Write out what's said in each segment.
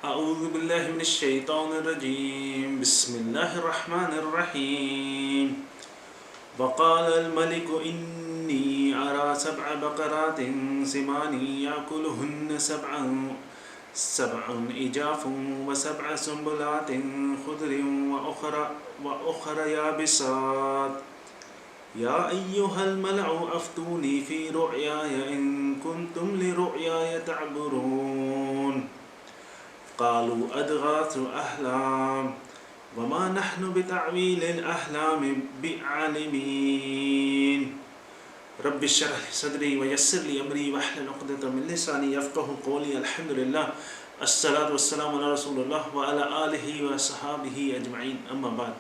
اعوذ بالله من الشيطان الرجيم بسم الله الرحمن الرحيم وقال الملك إني أرى سبع بقرات سمان يأكلهن سبع إجاف وسبع سنبلات خضر وأخر يابسات يا أيها الملأ أفتوني في رؤياي إن كنتم لرؤياي تعبرون قالوا أضغاث أحلام وما نحن بتعويل الأحلام بعالمين رب اشرح لي صدري ويسر لي أمري واحلل عقدة من لساني يفقه قولي الحمد لله الصلاة والسلام على رسول الله وعلى آله وصحابه أجمعين أما بعد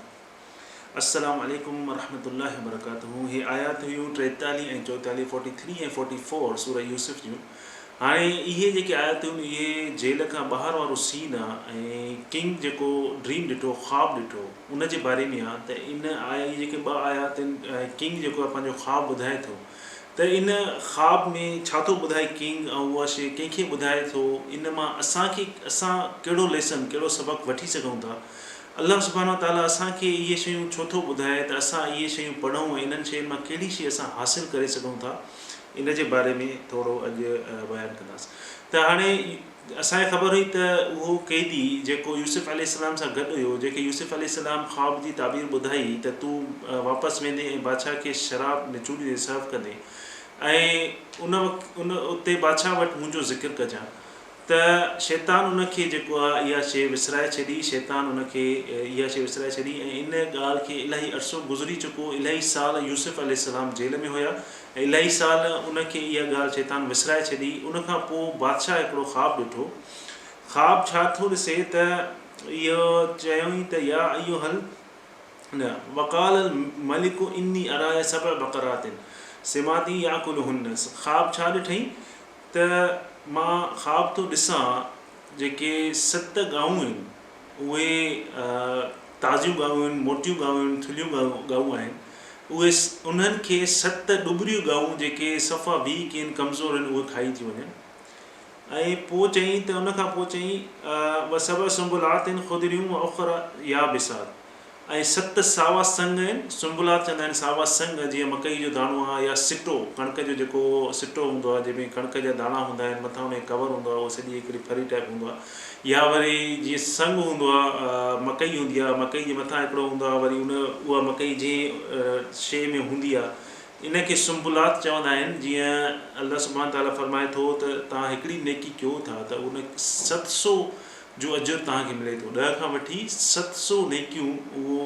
السلام عليڪم ورحمة الله وبرڪاته هي آيات هيون 43 ۽ 44 43 ۽ 44 سورة يوسف جون هاڻي اهي جيڪي آياتون اهي جيل کان ٻاهر وارو سين آ ۽ ڪنگ جيڪو ڊريم ڏٺو خواب ڏٺو ان جي باري ۾ آ ته ان آيا اهي جيڪي ٻه آيات آهن ڪنگ جيڪو آ پنهنجو خواب ٻڌائي ٿو ته ان خواب ۾ ڇا ٿو ٻڌائي ڪنگ ۽ اها شي ڪنهن کي ٻڌائي ٿو ان مان اسان کي اسان ڪهڙو ليسن ڪهڙو سبق وٺي سگهون ٿا الله سبحانه وتعاليٰ اسان کي اهي شيون ڇو ٿو ٻڌائي ته اسان اهي شيون پڙهون ۽ انهن شين مان ڪهڙي شيء اسان حاصل ڪري سگهون ٿا ان جي باري ۾ ٿورو اڄ بيان ڪنداسين ته هاڻي اسان کي خبر هئي ته اهو قيدي جيڪو يوسف عليه السلام سان گڏ هيو جنهن کي يوسف عليه السلام خواب جي تعبير ٻڌائي ته تون واپس ويندين ۽ بادشاهه کي شراب نچوڙيندين سرو ڪندين ۽ ان وقت ان اتي بادشاهه وٽ منهنجو ذڪر ڪجان ته شيطان ان کي جيڪو آ اها شيء وسرائي ڇڏي، شيطان ان کي اها شيء وسرائي ڇڏي ۽ ان ڳالهه کي الاهي عرصو گذري چڪو، الاهي سال يوسف عليه السلام جيل ۾ هيا ۽ الاهي سال ان کي اها ڳالهه شيطان وسرائي ڇڏي، ان کان پوء بادشاهه هڪڙو خواب ڏٺو، خواب ڇا ٿو ڏسي ته اهو چيائين ته يا ايها ال نه وقال الملڪ اني اراي سبع بقرات سمات ياڪلهن خواب ڇا ڏٺئين ته مان خواب ٿو ڏسان جيڪي ست ڳائون آهن اهي تازيون ڳائون آهن، موٽيون ڳائون آهن، ٿلهيون ڳائون آهن اهي انهن کي ست ڏٻريون ڳائون جيڪي صفا ويڪ آهن ڪمزور آهن اهي کائي ٿيون وڃن ۽ پوء چيائين ته ان کان پوء چيائين وسبع سنبلات خضر واخر يابسات ۽ ست ساوا سنگ آهن، سنبلات چوندا آهن ساوا سنگ جيئن مڪئي جو داڻو آهي يا سٽو ڪڻڪ جو جيڪو سٽو هوندو آهي جنهن ۾ ڪڻڪ جا داڻا هوندا آهن مٿان ان کي ڪور هوندو آهي اهو سڄي هڪڙي ڦري ٽائيپ هوندو آهي يا وري جيئن سنگ هوندو آهي مڪئي هوندي آهي مڪئي جي مٿان هڪڙو هوندو آهي وري ان اها مڪئي جنهن شيء ۾ هوندي آهي ان کي سنبلات چوندا آهن جيئن الله سبحانه تعالٰي فرمائي ٿو ته توهان هڪڙي نيڪي ڪيو ٿا ته ان ست سو جو اجر توهان کي ملي ٿو ڏهه کان وٺي ست سو نيڪيون اهو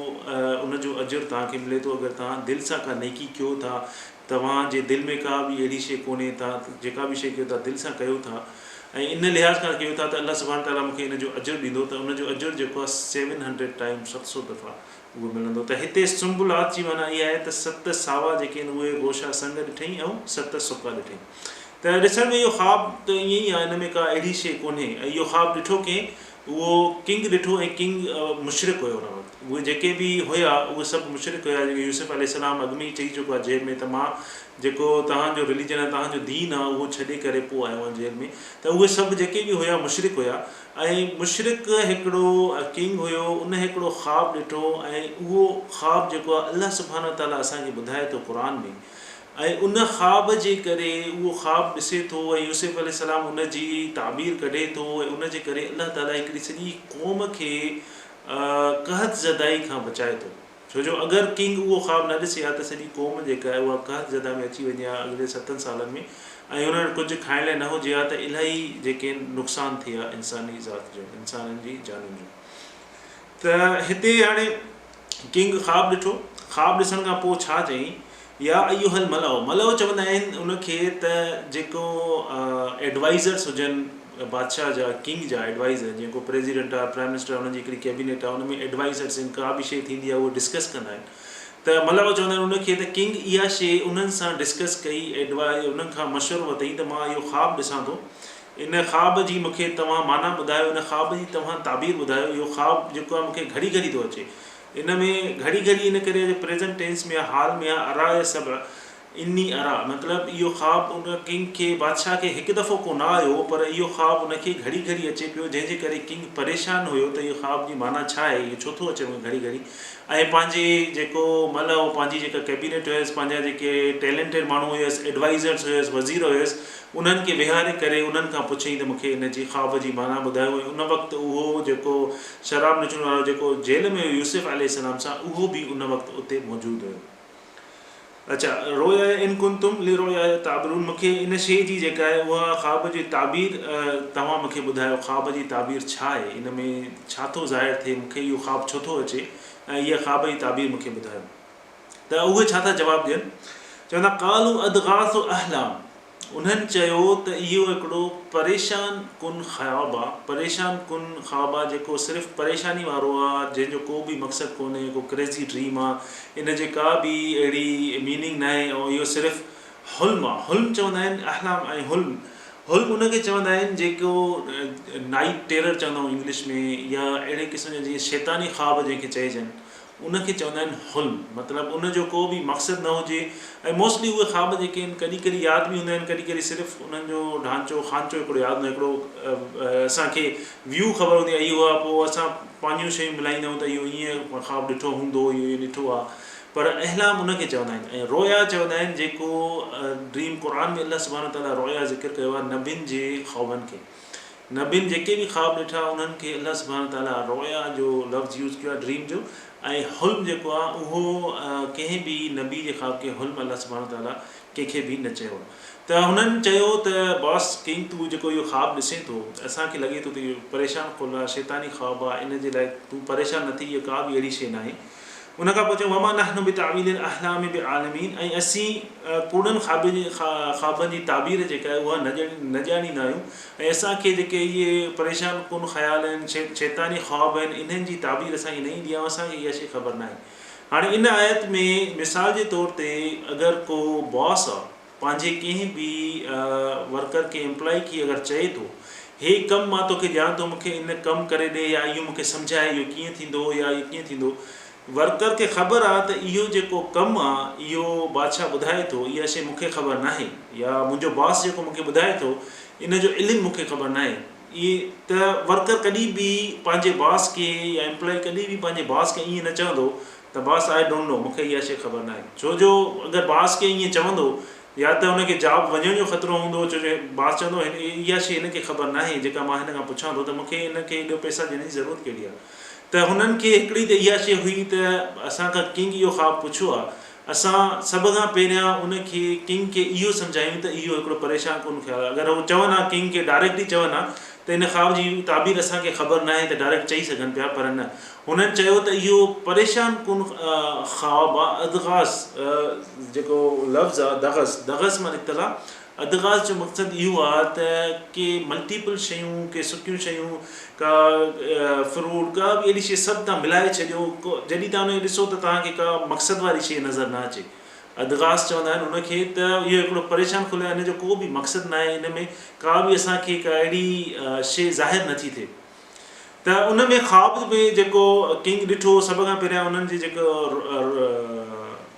ان جو اجر توهان کي ملي ٿو اگر توهان دل سان ڪا نيڪي ڪيو ٿا توهان جي دل ۾ ڪا به اهڙي شيء ڪونهي توهان جيڪا به شيء ڪيو ٿا دل سان ڪيو ٿا ۽ ان لحاظ کان ڪيو ٿا ته الله سبحانه تعالٰي مون کي ان جو اجر ڏيندو ته ان جو اجر جيڪو آهي سيون هنڊريڊ ٽائيم ست سو دفعا اهو ملندو ته هتي سنبلات جي معنيٰ اها آهي ته ست ساوا جيڪي آهن اهي گوشا سنگ ڏٺئي ۽ ست سڪا ڏٺئي ته ڏسڻ ۾ اهو خواب ته ائين ئي آهي ان ۾ ڪا اهڙي شيء ڪونهي ۽ اهو خواب ڏٺو ڪنهن اهو ڪنگ ڏٺو ۽ ڪنگ مشرڪ هيو ان وقت اهي جيڪي به هيا اهي سڀ مشرڪ هيا جيڪي يوسف عليه السلام اڳ ۾ ئي چئي چڪو آهي جيل ۾ ته مان جيڪو توهان جو رليجن آهي توهان جو دين آهي اهو ڇڏي ڪري پوء آيو آهيان جيل ۾ ته اهي سڀ جيڪي به هيا مشرڪ هيا ۽ مشرڪ هڪڙو ڪنگ هيو ان هڪڙو خواب ڏٺو ۽ اهو خواب جيڪو آهي الله سبحانه وتعاليٰ اسان کي ٻڌائي ٿو قرآن ۾ ۽ ان خواب جي ڪري اهو خواب ڏسي ٿو ۽ يوسف عليه السلام ان جي تعبير ڪڍي ٿو ۽ ان جي ڪري الله تعاليٰ هڪڙي سڄي قوم کي قحط زدائي کان بچائي ٿو. ڇو جو اگر ڪنگ اهو خواب نه ڏسي ها ته سڄي قوم جيڪا آهي اها قحط زده ۾ اچي وڃي ها اڳلي ستن سالن ۾ ۽ انهن وٽ ڪجهه کائڻ لاء نه هجي ها ته الاهي جيڪي نقصان ٿئي ها انساني ذات جو انسانن جي جانين جو ته هتي هاڻي ڪنگ خواب ڏٺو خواب ڏسڻ کان پوء ڇا چيائين يا ايها الملأ، ملأ چوندا آهن ان کي ته جيڪو ايڊوائيزرس هجن بادشاهه جا، ڪنگ جا ايڊوائيزر جيئن ڪو پريزيڊنٽ آهي، پرائم منسٽر آهي انهن جي هڪڙي ڪيبينيٽ آهي ان ۾ ايڊوائيزرس آهن ڪا به شيء ٿيندي آهي اهي ڊسڪس ڪندا آهن ته ملأ چوندا آهن ان کي ته ڪنگ اها شيء انهن سان ڊسڪس ڪئي انهن کان مشورو ورتائين ته مان اهو خواب ڏسان ٿو ان خواب جي مون کي توهان معنيٰ ٻڌايو ان خواب جي توهان تعبير ٻڌايو اهو خواب جيڪو آهي مون کي گهڙي گهڙي ٿو اچي ان ۾ گهڙي گهڙي ان ڪري جو پريزنٽ ٽينس ۾ آهي حال ۾ آهي اراء سبع اني اريٰ مطلب اهو خواب ان ڪنگ کي، بادشاهه کي، هڪ دفعو ڪو نه آيو هو پر اهو خواب ان کي گهڙي گهڙي اچي پيو جنهن جي ڪري ڪنگ پريشان هيو ته اهو خواب جي معنيٰ ڇا آهي اهو ڇو ٿو اچي مون کي گهڙي گهڙي ۽ پنهنجي جيڪو مهل هو پنهنجي جيڪا ڪيبينيٽ هيس پنهنجا جيڪي ٽيلنٽيڊ ماڻهو هيس ايڊوائيزرس هيس وزير هيس انهن کي ويهاري ڪري انهن کان پڇيائين ته مون کي ان جي خواب جي معنيٰ ٻڌايو ۽ ان وقت اهو جيڪو شراب نوشڻ وارو جيڪو جيل ۾ هيو يوسف عليه السلام سان اهو به ان وقت اتي موجود هيو. اڇا رؤياي ان ڪنتم لرؤياي تعبرون مون کي ان شيء جي جيڪا آهي اها خواب جي تعبير توهان مون کي ٻڌايو خواب جي تعبير ڇا آهي ان ۾ ڇا ٿو ظاهر ٿئي مون کي اهو خواب ڇو ٿو اچي ۽ اها خواب جي تعبير مون کي ٻڌايو ته اهي ڇا ٿا جواب ڏين چون ٿا قالوا اضغاث احلام انهن چيو ته اهو هڪڙو پريشان ڪن خواب آ، پريشان ڪن خواب آ جيڪو صرف پريشاني وارو آ، جنهن جو ڪو به مقصد ڪونهي، ڪو ڪريزي ڊريم آ، ان جي ڪا به اهڙي ميننگ ناهي ۽ اهو صرف حلم آ. حلم چوندا آهن احلام ۽ حلم، حلم ان کي چوندا آهن جيڪو نائيٽ ٽيرر چوندا آهيون انگلش ۾ يا اهڙي قسم جا جيئن شيطاني خواب جنهن کي چئجن. ان کي چوندا آهن حلم مطلب ان جو ڪو به مقصد نه هجي ۽ موسٽلي اهي خواب جيڪي آهن ڪڏهن ڪڏهن ياد به هوندا آهن ڪڏهن ڪڏهن صرف انهن جو ڍانچو خانچو هڪڙو ياد هوندو آهي هڪڙو اسان کي ويو خبر هوندي آهي اهو آهي پوء اسان پنهنجون شيون ملائيندا آهيون ته اهو ائين خواب ڏٺو هوندو اهو ائين ڏٺو آهي پر احلام ان کي چوندا آهن ۽ رويا چوندا آهن جيڪو ڊريم قرآن ۾ الله سبحانه وتعاليٰ رويا ذڪر ڪيو آهي نبين جي خوابن کي نبين جيڪي به خواب ڏٺا انهن کي الله سبحانه وتعاليٰ رؤيا جو لفظ يوز ڪيو آهي ڊريم جو ۽ حلم جيڪو آهي اهو ڪنهن به نبي جي خواب کي حلم الله سبحانه وتعاليٰ ڪنهن کي به نه چيو آهي ته هنن چيو ته باس ڪنگ تون جيڪو اهو خواب ڏسين ٿو اسان کي لڳي ٿو ته اهو پريشان ڪن آهي شيطاني خواب آهي ان جي لاء تون پريشان نه ٿي اهو ڪا به اهڙي شيء ناهي ان کان پوء چيو وما نحن بتاويل الاحلام بعالمين ۽ اسين ڪوڙن خوابن جي تعبير جيڪا آهي اها نه ڄاڻيندا آهيون ۽ اسان کي جيڪي اهي پريشان ڪن خيال آهن شيطاني خواب آهن انهن جي تعبير اسان کي نه ايندي آهي اسان کي اها شيء خبر ناهي هاڻي ان آيت ۾ مثال جي طور تي اگر ڪو باس آهي پنهنجي ڪنهن به ورڪر کي ايمپلائي کي اگر چئي ٿو هي ڪم مان توکي ڏيان ٿو مونکي ان ڪم ڪري ڏي يا اهو مونکي سمجهائي اهو ڪيئن ٿيندو يا اهو ڪيئن ٿيندو ورڪر کي خبر آ ته اهو جيڪو ڪم آ اهو بادشاهه ٻڌائي ٿو اها شي مونکي خبر ناهي يا منهنجو باس جيڪو مونکي ٻڌائي ٿو ان جو علم مونکي خبر ناهي اهي ته ورڪر ڪڏهن به پنهنجي باس کي يا ايمپلائي ڪڏهن به پنهنجي باس کي ائين نه چوندو ته باس I don't know مون کي اها شيء خبر ناهي ڇو جو اگر باس کي ائين چوندو يا ته هن کي جاب وڃڻ جو خطرو هوندو ڇو جو باس چوندو اها شيء هن کي خبر ناهي جيڪا مان هن کان پڇان ٿو ته مون کي هن کي ايڏو پئسا ڏيڻ جي ضرورت ڪهڙي آهي ته هنن کي هڪڙي ته اها شيء هئي ته اسان کان ڪنگ اهو خواب پڇيو آهي اسان سڀ کان پهريان ان کي ڪنگ کي اهو سمجهايون ته اهو هڪڙو پريشان ڪن خيال آهي اگر هو چون ها ڪنگ کي ڊائريڪٽلي چون ها ته ان خواب جي تعبير اسان کي خبر ناهي ته ڊائريڪٽ چئي سگهن پيا پر نه هنن چيو ته اهو پريشان ڪن خواب آ اضغاث جيڪو لفظ آ دغس دغس مان نڪتل آ اضغاث جو مقصد اهو آ ته ڪي ملٽيپل شيون ڪي سڪيون شيون ڪا فروٽ ڪا به اهڙي شي سڀ تان ملائي ڇڏيو جڏهن تان ان کي ڏسو ته توهان کي ڪا مقصد واري شي نظر نه اچي اضغاث چوندا آهن ان کي ته اهو هڪڙو پريشان ڪن ان جو ڪو به مقصد ناهي ان ۾ ڪا به اسان کي ڪا اهڙي شي ظاهر نٿي ٿئي ته ان ۾ خواب ۾ جيڪو ڪنگ ڏٺو سڀ کان پهريان انهن جي جيڪو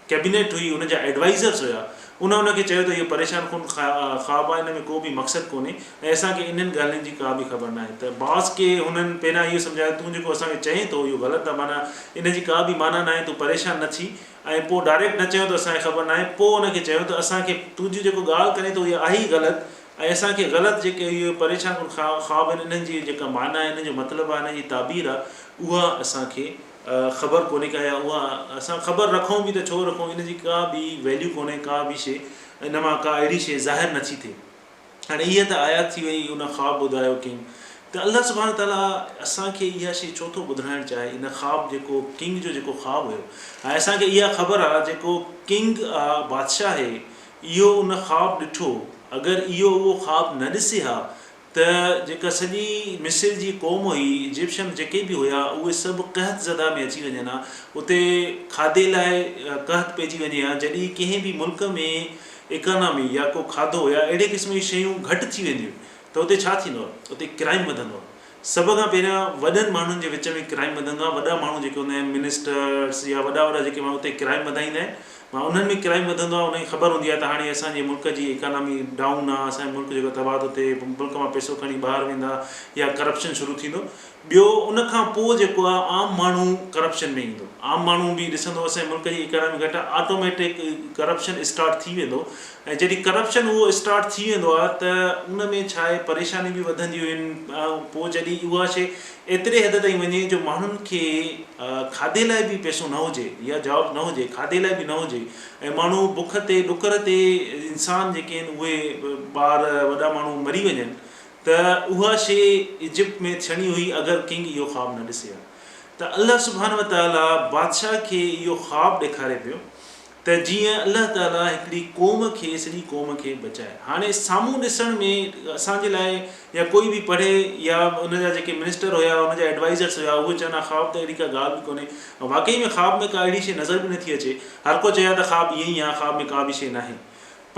ڪيبينيٽ هئي ان جا ايڊوائيزرس هيا ان ان کي چيو ته اهو پريشان ڪن خواب آهي ان ۾ ڪو به مقصد ڪونهي ۽ اسان کي انهن ڳالهين جي ڪا به خبر ناهي ته باس کي هنن پهريان اهو سمجهايو تون جيڪو اسان کي چئين ٿو اهو غلط آهي معنيٰ ان جي ڪا به معنيٰ ناهي تون پريشان نه ٿي ۽ پوء ڊائريڪٽ نه چيو ته اسان کي خبر ناهي پوء ان کي چيو ته اسان کي تون جيڪو ڳالهه ڪرين ٿو اها آهي ئي غلط ۽ اسان کي غلط جيڪي اهي پريشان ڪن خواب آهن انهن جي جيڪا معنيٰ آهي انهن جو مطلب آهي انهن جي تعبير آهي اها اسان کي خبر ڪونهي ڪا يا اها اسان خبر رکون به ته ڇو رکون ان جي ڪا به ويليو ڪونهي ڪا به شيء ان مان ڪا اهڙي شيء ظاهر نٿي ٿئي هاڻي اها ته آيات ٿي وئي ان خواب ٻڌايو ڪنگ ته الله سبحانه تعاليٰ اسان کي اها شيء ڇو ٿو ٻڌائڻ چاهي ان خواب جيڪو ڪنگ جو جيڪو خواب هيو هاڻي اسان کي اها خبر آهي جيڪو ڪنگ آ بادشاهه آهي اهو ان خواب ڏٺو، اگر اهو اهو خواب نه ڏسي ها ته جيڪا سڄي مصر جي قوم هئي، ايجپشن جيڪي به هيا، اهي سڀ قحط زده ۾ اچي وڃن ها، اتي کاڌي لاء قحط پئجي وڃي ها، جڏهن ڪنهن به ملڪ ۾ ايڪانامي يا ڪو کاڌو يا اهڙي قسم جون شيون گهٽ ٿي وينديون ته اتي ڇا ٿيندو آهي، اتي ڪرائيم وڌندو آهي. سڀ کان پهريان وڏن ماڻهن جي وچ ۾ ڪرائيم وڌندو آهي، وڏا ماڻهو جيڪي هوندا آهن منسٽرس يا وڏا وڏا جيڪي ماڻهو اتي ڪرائيم وڌائيندا آهن. انهن ۾ ڪرائيم وڌندو آهي، انهن کي خبر هوندي آهي ته هاڻي اسان جي ملڪ جي اڪانامي ڊائون آهي، اسان جو ملڪ جيڪو تباهه ٿو ٿئي، ملڪ مان پئسو کڻي ٻاهر ويندا يا ڪرپشن شروع ٿيندو. ٻيو ان کان پوء جيڪو آهي عام ماڻهو ڪرپشن ۾ ايندو، عام ماڻهو به ڏسندو اسان جي ملڪ جي اڪانامي گهٽ آهي، آٽوميٽڪ ڪرپشن اسٽارٽ ٿي ويندو ۽ جڏهن ڪرپشن اهو اسٽارٽ ٿي ويندو آهي ته ان ۾ ڇا آهي پريشانيون به وڌنديون آهن. پوء جڏهن اها شيء ايتري حد تائين وڃي جو ماڻهن کي کاڌي لاء به پئسو نه هجي يا جاب نه هجي، کاڌي لاء به نه هجي ۽ ماڻهو بک تي ڏڪر تي انسان جيڪي آهن اهي ٻار وڏا ماڻهو مري وڃن ته اها شيء ايجپٽ ۾ ٿيڻي هئي اگر ڪنگ اهو خواب نه ڏسي ها ته الله سبحانه وتعاليٰ بادشاهه کي اهو خواب ڏيکاري پيو ته جيئن الله تعاليٰ هڪڙي قوم کي سڄي قوم کي بچائي. هاڻي سامهون ڏسڻ ۾ اسان جي لاء يا ڪوئي به پڙهي يا ان جا جيڪي منسٽر هيا ان جا ايڊوائيزرس هيا اهي چون ها خواب ته اهڙي ڪا ڳالهه به ڪونهي ۽ واقعي ۾ خواب ۾ ڪا اهڙي شيء نظر به نٿي اچي. هر ڪو چئي ها ته خواب ائين ئي آهي خواب ۾ ڪا به شيء ناهي.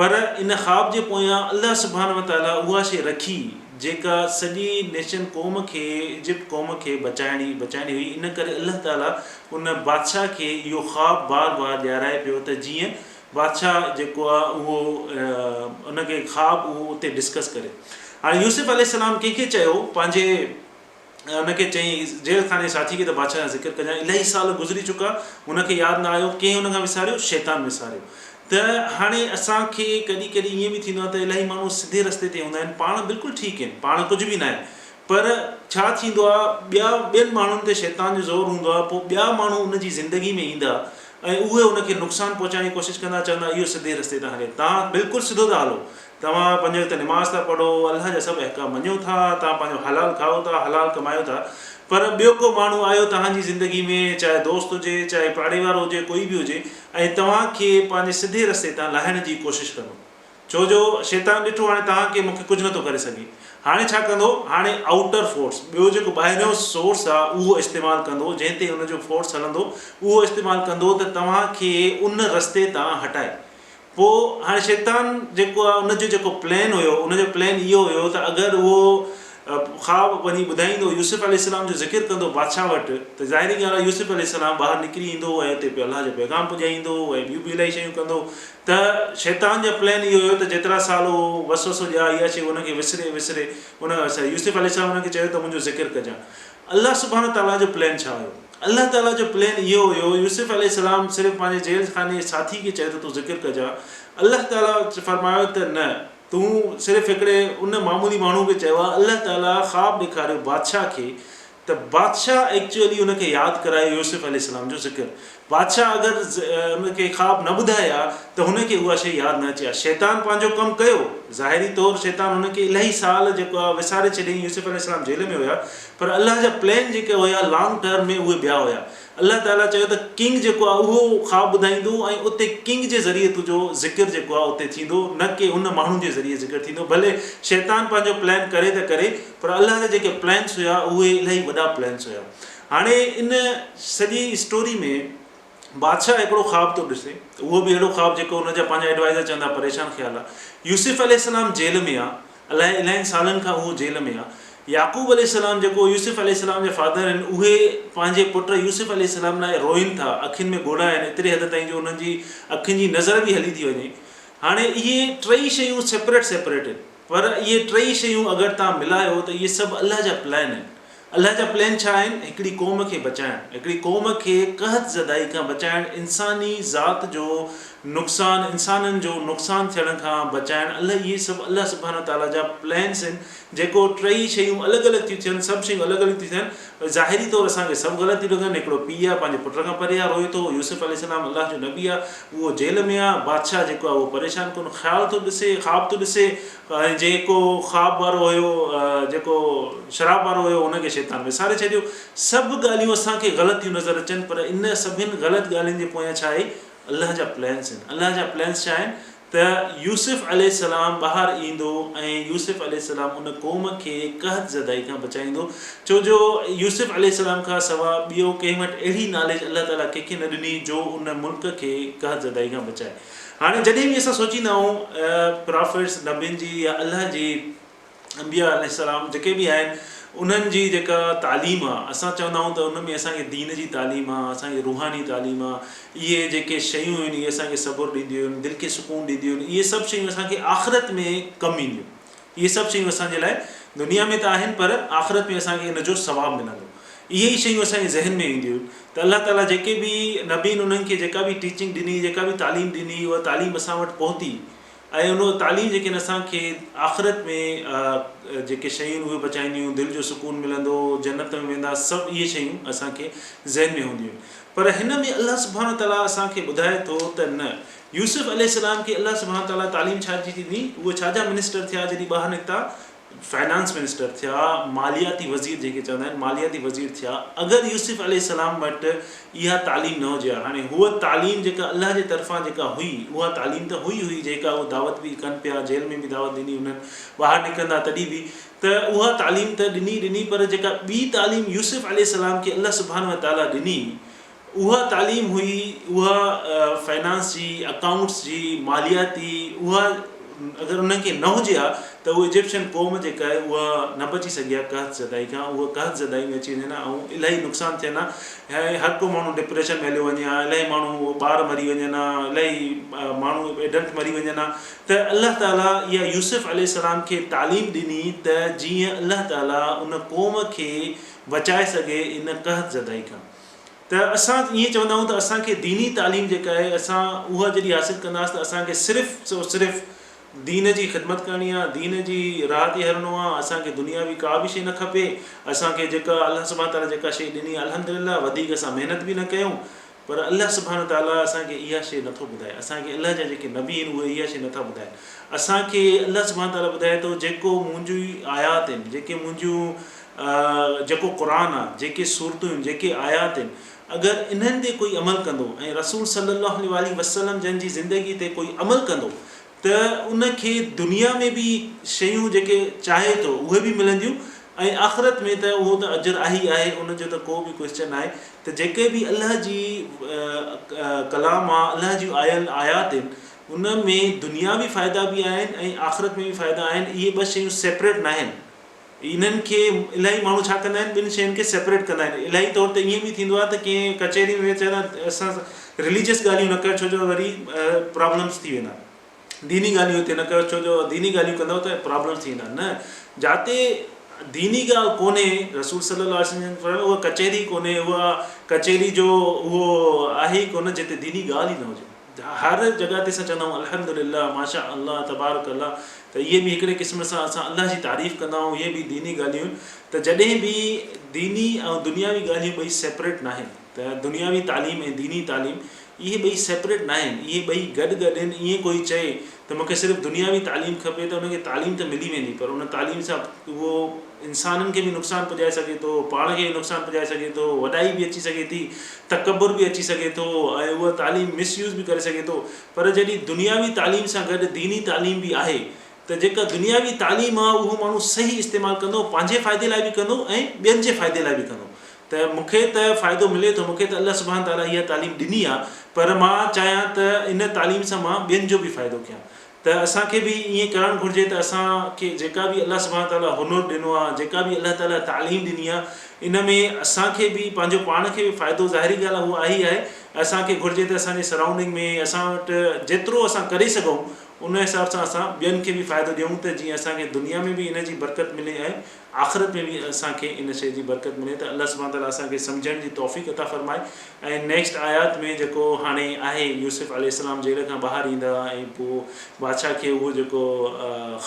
پر ان خواب جي پويان الله سبحانه وتعاليٰ اها شيء رکي جيڪا سڄي نيشن قوم کي ايجپٽ قوم کي بچائڻي بچائڻي هئي ان ڪري الله تعاليٰ ان بادشاهه کي اهو خواب بار بار ڏيارائي پيو ته جيئن بادشاهه جيڪو آهي اهو ان کي خواب اهو اتي ڊسڪس ڪري. هاڻي يوسف عليه السلام ڪنهن کي چيو پنهنجي ان کي چيائين، جيل خاني جي ساٿي کي ته بادشاهه سان ذڪر ڪجانء. الاهي سال گذري چڪا، هن کي ياد نه آيو. ڪنهن هن کان وساريو؟ شيطان وساريو. ته هاڻي اسان کي ڪڏهن ڪڏهن ائين به ٿيندو آهي ته الاهي ماڻهو سڌي رستي تي هوندا آهن، پاڻ بلڪل ٺيڪ آهن، پاڻ ڪجهه به ناهي، پر ڇا ٿيندو آهي، ٻيا ٻين ماڻهن تي شيطان جو زور هوندو آهي، پوء ٻيا ماڻهو ان جي زندگي ۾ ايندا ۽ اهي ان کي نقصان پهچائڻ جي ڪوشش ڪندا، چوندا اهو سڌي رستي تان هلي، توهان بلڪل سڌو ٿا هلو، توهان پنج وقت نماز ٿا پڙهو، الله جا سڀ احڪام مڃو ٿا، توهان پنهنجو حلال کائو ٿا، حلال ڪمايو ٿا، پر ٻيو ڪو ماڻهو آيو توهان جي زندگي ۾ چاهي دوست هجي، چاهي پاڙي وارو هجي، ڪوئي به هجي ۽ توهان کي پنهنجي سڌي رستي تان لاهڻ جي ڪوشش ڪندو. ڇو جو شيطان ڏٺو هاڻي توهان کي مون کي ڪجهه نٿو ڪري سگهي. هاڻي ڇا ڪندو؟ هاڻي آئوٽر فورس، ٻيو جيڪو ٻاهريون سورس آ اهو استعمال ڪندو، جنهن تي ان جو فورس هلندو اهو استعمال ڪندو ته توهان کي ان رستي تان هٽائي. پوء هاڻي شيطان جيڪو آهي ان جو جيڪو پلان هيو ان جو پلان اهو هيو ته اگر اهو خواب وڃي ٻڌائيندو يوسف عليه السلام جو ذڪر ڪندو بادشاهه وٽ ته ظاهري ڳالهه آهي يوسف عليه السلام ٻاهر نڪري ايندو ۽ اتي پيو الله جو پيغام پڄائيندو ۽ ٻيون به الاهي شيون ڪندو ته شيطان جو پلان اهو هيو ته جيترا سال اهو وسوسو ڏيا اها شيء ان کي وسري وسري ان يوسف عليه السلام ان کي چيو ته منهنجو ذڪر ڪجان الله سبحانه وتعاليٰ جو پلان ڇا هيو؟ الله تعاليٰ جو پلان اهو هيو، يوسف عليه السلام صرف پنهنجي جيل خاني جي ساٿي کي چيو ته تون ذڪر ڪجان، الله تعاليٰ فرمايو ته نه، تون صرف هڪڙي ان معمولي ماڻهو کي چيو آهي، الله تعاليٰ خواب ڏيکاريو بادشاهه کي ته بادشاهه ايڪچوئلي ان کي ياد ڪرايو يوسف عليه السلام جو ذڪر، بادشاهه اگر ان کي خواب نه ٻڌائي ها ته هن کي اها شيء ياد نه اچي ها. شيطان پنهنجو ڪم ڪيو. ظاهري طور شيطان هن کي الاهي سال جيڪو آهي وساري ڇڏيائين يوسف عليه السلام جيل ۾ هيا پر الله جا پلان جيڪي هيا لانگ ٽرم ۾ اهي ٻيا هيا. الله تعاليٰ چيو ته ڪنگ جيڪو آهي اهو خواب ٻڌائيندو ۽ اتي ڪنگ جي ذريعي تنهنجو ذڪر جيڪو آهي اتي ٿيندو نه ڪي ان ماڻهو جي ذريعي ذڪر ٿيندو. ڀلي شيطان پنهنجو پلان ڪري ته ڪري پر الله جا جيڪي پلانس هيا اهي الاهي وڏا پلانس هيا. هاڻي ان سڄي اسٽوري ۾ بادشاهه هڪڙو خواب ٿو ڏسي، اهو به اهڙو خواب جيڪو هن جا پنهنجا ايڊوائيزر چون ٿا پريشان خيال آ. يوسف عليه السلام جيل ۾ آ، الائي الاهين سالن کان اهو جيل ۾ آ. يعقوب عليه السلام جيڪو يوسف عليه السلام جا فادر آهن اهي پنهنجي پٽ يوسف عليه السلام لاء روئن ٿا، اکين ۾ ڳوڙها آهن ايتري حد تائين جو انهن جي اکين جي نظر به هلي ٿي وڃي. هاڻي اهي ٽئي شيون سيپريٽ سيپريٽ آهن پر اهي ٽئي شيون اگر توهان ملايو ته اهي سڀ الله جا پلان آهن. الله جا پلان ڇا آهن؟ هڪڙي قوم کي بچائڻ، هڪڙي قوم کي قحط زدائي کان بچائڻ، انساني ذات جو نقصان، انسانن جو نقصان ٿيڻ کان بچائڻ، الله اهي سڀ الله سبحانه وتعاليٰ جا پلانس آهن، جيڪو ٽئي شيون الڳ الڳ ٿيون ٿين، سڀ شيون الڳ الڳ ٿيون ٿين، ظاهري طور اسان کي سڀ غلط ٿيون لڳن، هڪڙو پيء آهي پنهنجي پٽ کان پري آهي روئي ٿو، يوسف عليه السلام الله جو نبي آهي اهو جيل ۾ آهي، بادشاهه جيڪو آهي اهو پريشان ڪن خيال ٿو ڏسي، خواب ٿو ڏسي، ۽ جيڪو خواب وارو هيو، جيڪو شراب وارو هيو، ان کي شيطان وساري ڇڏيو. سڀ ڳالهيون اسان کي غلط ٿيون نظر اچن، پر ان سڀن غلط ڳالهين جي پويان ڇا آهي؟ الله جا پلانس آهن. الله جا پلانس ڇا آهن؟ ته يوسف عليه السلام ٻاهر ايندو ۽ يوسف عليه السلام ان قوم کي قحط زدائي کان بچائيندو، ڇو جو يوسف عليه السلام کان سوا ٻيو ڪنهن وٽ اهڙي ناليج الله تعاليٰ ڪنهن کي نه ڏني جو ان ملڪ کي قحط زدائي کان بچائي. هاڻي جڏهن به اسان سوچيندا آهيون پرافيٽس، نبين جي يا الله جي انبياء عليه السلام جيڪي به آهن انهن جي جيڪا تعليم آ، اسان چوندا آهيون ته ان ۾ اسان کي دين جي تعليم آ، اسان کي روحاني تعليم آ، اهي جيڪي شيون آهن اهي اسان کي صبر ڏينديون آهن، دل کي سڪون ڏينديون آهن، اهي سڀ شيون اسان کي آخرت ۾ ڪم اينديون. اهي سڀ شيون اسان جي لاء دنيا ۾ ته آهن پر آخرت ۾ اسان کي ان جو ثواب ملندو. اهي ئي شيون اسان جي ذهن ۾ اينديون آهن ته الله تعاليٰ جيڪي به نبين انهن کي جيڪا به ٽيچنگ ڏني، جيڪا به تعليم ڏني، اها تعليم اسان وٽ پهتي. ۽ ان تعليم جيڪي اسان کي آخرت ۾ جيڪي شيون اهي بچائينديون، دل جو سڪون ملندو، جنت ۾ ويندا، سڀ اهي شيون اسان کي ذهن ۾ هونديون آهن. پر هن ۾ الله سبحانه وتعاليٰ اسان کي ٻڌائي ٿو ته نه يوسف عليه السلام کي الله سبحانه وتعاليٰ تعليم ڇا جي ڏني، اهي ڇا جا منسٽر ٿيا جڏهن ٻاهر نڪتا، فنانس منسٽر ٿيا، مالياتي وزير جنهن کي چوندا آهن، مالياتي وزير ٿيا، اگر يوسف عليه السلام وٽ اها تعليم نه هجي ها، هاڻي هوء تعليم جيڪا الله جي طرفان جيڪا هئي، اها تعليم ته هئي هئي جيڪا هو دعوت به ڪن پيا، جيل ۾ به دعوت ڏني انهن، ٻاهر نڪرندا تڏهن به ته اها تعليم ته ڏني ڏني پر جيڪا ٻي تعليم يوسف عليه السلام کي الله سبحانه وتعاليٰ ڏني، اها تعليم هئي اها فنانس جي، اڪائونٽس جي، مالياتي، اها اگر انهن کي نه هجي ها ته اهي ايجپشن قوم جيڪا آهي اها نه بچي سگهي ها قحط زدائي کان، اها قحط زدائي ۾ اچي وڃن ها ۽ الاهي نقصان ٿين ها ۽ هر ڪو ماڻهو ڊپريشن ۾ هليو وڃي ها، الاهي ماڻهو ٻار مري وڃن ها، الاهي ماڻهو ايڊلٽ مري وڃن ها ته الله تعالي اها يوسف عليه السلام کي تعليم ڏني ته جيئن الله تعالي ان قوم کي بچائي سگهي ان قحط زدائي کان. ته اسان ائين چوندا آهيون ته اسان کي ديني تعليم جيڪا آهي اسان اها جڏهن حاصل ڪنداسين ته اسان کي صرف سو صرف دين جي خدمت ڪرڻي آهي دين جي راهه تي هلڻو آهي اسان کي دنياوي ڪا به شيء نه کپي اسان کي جيڪا الله سبحانه تعالٰي جيڪا شيء ڏني آهي الحمد لله وڌيڪ اسان محنت به نه ڪيون پر الله سبحانه تعالٰي اسان کي اها شيء نٿو ٻڌائي اسان کي الله جا جيڪي نبي آهن اهي اها شيء نٿا ٻڌائن اسان کي الله سبحانه تعالٰي ٻڌائي ٿو جيڪو منهنجي آيات آهن جيڪي منهنجون جيڪو قرآن آ، جيڪي سورتون آهن، جيڪي آيات آهن، اگر انهن تي ڪوئي عمل ڪندو ۽ رسول صلّي الله عليه واٰله وسلّم جن جي زندگي تي ڪوئي عمل ڪندو ته ان کي دنيا ۾ به شيون جيڪي چاهي ٿو اهي به ملنديون ۽ آخرت ۾ ته اهو ته اجر آهي ئي آهي ان جو ته ڪو به ڪوئسچن ناهي ته جيڪي به الله جي ڪلام آ، الله جون آيل آيات آهن ان ۾ دنياوي فائدا به آهن ۽ آخرت ۾ به فائدا آهن اهي ٻه شيون سيپريٽ ناهن. انهن کي الاهي ماڻهو ڇا ڪندا آهن ٻن شين کي سيپريٽ ڪندا آهن الاهي طور تي ائين به ٿيندو آهي ته ڪنهن ڪچهري ۾ چوندا آهن اسان رليجس ڳالهيون نه ڪر ڇو جو وري پرابلمس ٿي ويندا ديني ڳالهيون هتي نه ڪر ڇو جو ديني ڳالهيون ڪندو ته پرابلمس ٿي ويندا نه جاتي ديني ڳالهه ڪونهي رسول صلي الله عليه وسلم جن فرمايو اها ڪچهري ڪونهي اها ڪچهري جو اهو آهي ئي ڪونه جتي ديني ڳالهه ئي نه هجي هر جڳهه تي اسان چوندا آهيون الحمد لله ماشاء الله تبارڪ الله ته اهي به هڪڙي قسم سان اسان الله جي تعريف ڪندا آهيون اهي به ديني ڳالهيون ته جڏهن به ديني ۽ دنياوي ڳالهيون ٻئي سيپريٽ ناهن ته دنياوي تعليم ۽ ديني تعليم اهي ٻئي سيپريٽ ناهن اهي ٻئي گڏ گڏ آهن ائين ڪوئي چئي ته مونکي صرف دنياوي تعليم کپي ته ان کي تعليم ته ملي ويندي پر ان تعليم سان اهو انسانن کي به نقصان پڄائي سگهي ٿو، پاڻ کي به نقصان پڄائي سگهي ٿو، وڏائي به اچي سگهي ٿي، تڪبر به اچي سگهي ٿو ۽ اها تعليم مس يوز به ڪري سگهي ٿو پر جڏهن دنياوي تعليم سان گڏ ديني تعليم به آهي ته جيڪا دنياوي تعليم آهي اهو ماڻهو صحيح استعمال ڪندو پنهنجي فائدي لاء به ڪندو ۽ ٻين جي فائدي لاء به ڪندو ته مون کي ته فائدو ملي ٿو مون کي ته الله سبحانه تعالٰي اها تعليم ڏني آهي پر مان چاهيان ته ان تعليم سان مان ٻين جو به فائدو ڪيان ته اسان کي به ائين ڪرڻ گهرجي ته اسان کي جيڪا به الله سبحانه تعاليٰ هنر ڏنو آهي، جيڪا به الله تعاليٰ تعليم ڏني آهي، ان ۾ اسان کي به پنهنجو پاڻ کي به فائدو ظاهري ڳالهه آهي اهو آهي ئي آهي ۽ اسان کي گهرجي ته اسان جي سرائونڊنگ ۾ اسان وٽ جيترو اسان ڪري سگهون ان حساب سان اسان ٻين کي به فائدو ڏيون ته جيئن اسان کي دنيا ۾ به ان جي برڪت ملي ۽ آخرت ۾ به اسان کي ان شيء جي برڪت ملي ته الله سبحانه تعاليٰ اسان کي سمجهڻ جي توفيق عطا فرمائي ۽ نيڪسٽ آيات ۾ جيڪو هاڻي آهي يوسف عليه السلام جيل کان ٻاهر ايندا ۽ پوء بادشاهه کي اهو جيڪو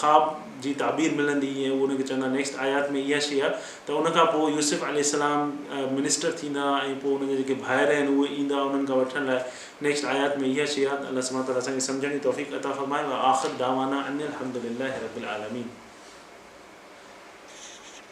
خواب جي تعبير ملندي ۽ اهو ان کي چوندا نيڪسٽ آيات ۾ اها شيء آهي ته ان کان پوء يوسف عليه السلام منسٽر ٿيندا ۽ پوء ان جا جيڪي ڀائر آهن اهي ايندا انهن کان وٺڻ لاء نيڪسٽ آيات ۾ اها شيء آهي ته الله سبحانه تعاليٰ اسان کي سمجهڻ جي توفيق عطا فرمائي واخر دعوانا ان الحمد لله رب العالمين.